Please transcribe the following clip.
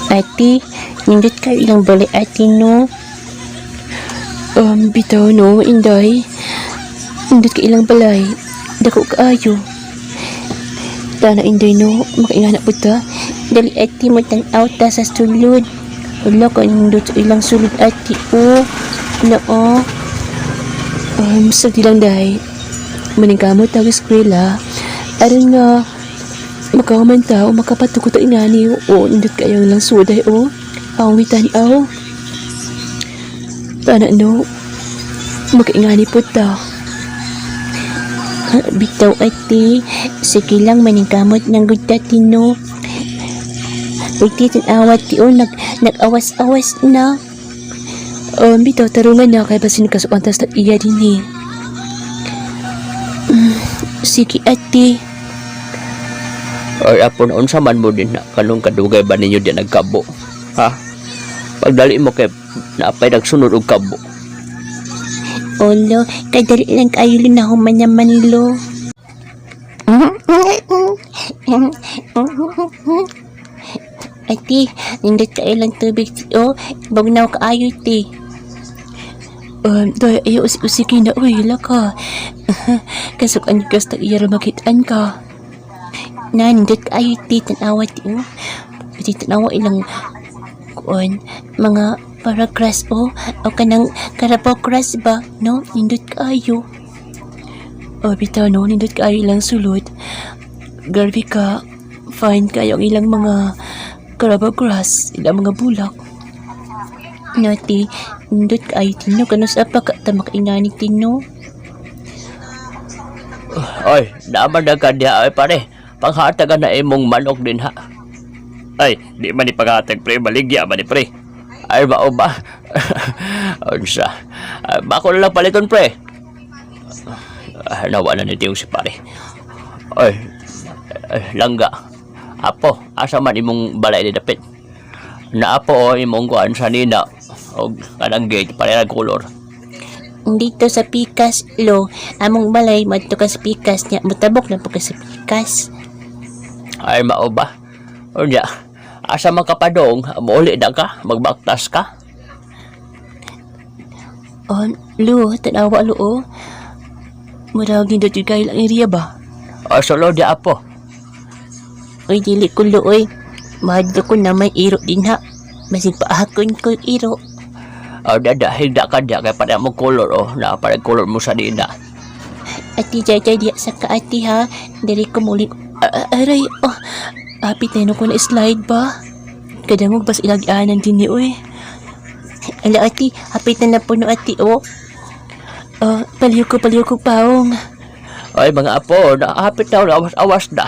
Ate, nindot kayo ilang balay, ate, no? Bitaw no, Inday. Nindot ka ilang balay. Dako kaayo. Tana, Inday, no, makaingana po ta. Dali, ate, mo tan-aw ta sa sulod. Wala ka nindot sa ilang sulod, ate, oh. Na, oh. Sa lang day. Maningkamot tag eskwela. Aron nga makahuman ta o makapatukot ta ingani o nindot kayo lang suday o. Ang tan-aw. Tana no, makaingani po ta. Bitaw, ate, sige lang, maningkamot ng gud no. Uy, tan-awa ti o, nag-awas-awas na. Bitaw, tarungan na kay basin kasukan tas iya din eh. Sige, ate. Oy, apo na, unsa man mo din na kanong kadugay ba ninyo di nagkabo? Ha? Pagdali mo kay naapay nagsunod og kabo. Olo, kadali lang kayo na human naman lo. Ate, nindot kayo lang tubig ti o. Bugnaw kaayo ti. Doy, ayaw usik-usikin na, uy, laka. Kasukan kas ta iya ra makitaan ka. Na, nindot kaayo ti, tanawa ti o. Ti tanawa ilang kuan, mga paragrass o, o kanang carabao grass ba, no? Nindot kaayo. O, bitaw no, nindot kaayo ilang sulod. Grabe ka, fine kayo ang ilang mga carabao grass, ilang mga bulak. No, ti, nindot kaayo tino, kanus apa ka ta makaingani tino. Oy, naman na ka diha oy pare. Panghatag na imong manok din ha. Ay, di man ni panghatag pre, baligya man ni pre. Ay, mao ba? Unsa? Ay, bako na lang paliton pre. Ah, nawa na ni Tiyong si pare. Oy, ay, langga. Apo, asa man imong balay ni dapit? Naapo o imong kuan sa nina og kanang gate pare kolor. Dito sa pikas, lo, among balay, madto ka sa pikas niya, mutabok na po ka sa pikas. Ay, mao ba? Unya, asa man ka padong, muuli na ka, magbaktas ka? Oh, lo, tanawa lo, oh. Murag nindot yung kayo lang area ba? O solo di apo. Uy, dili ko lo, oy. Mahadlo ko na may iro din ha. Masig paahakon ko iro. O dada, higda ka diya kay para mo kolor o, na para kolor mo sa nina. Ati, jay diya sa kaati ha. Dili ko muli. Aray, oh. Apit na ko na slide ba? Kadangog bas ilagaanan din ni, oy. Ala, ati, hapit na na puno, ati, oh. Oh, paliw ko paong. Ay mga apo, naapit na, awas-awas na.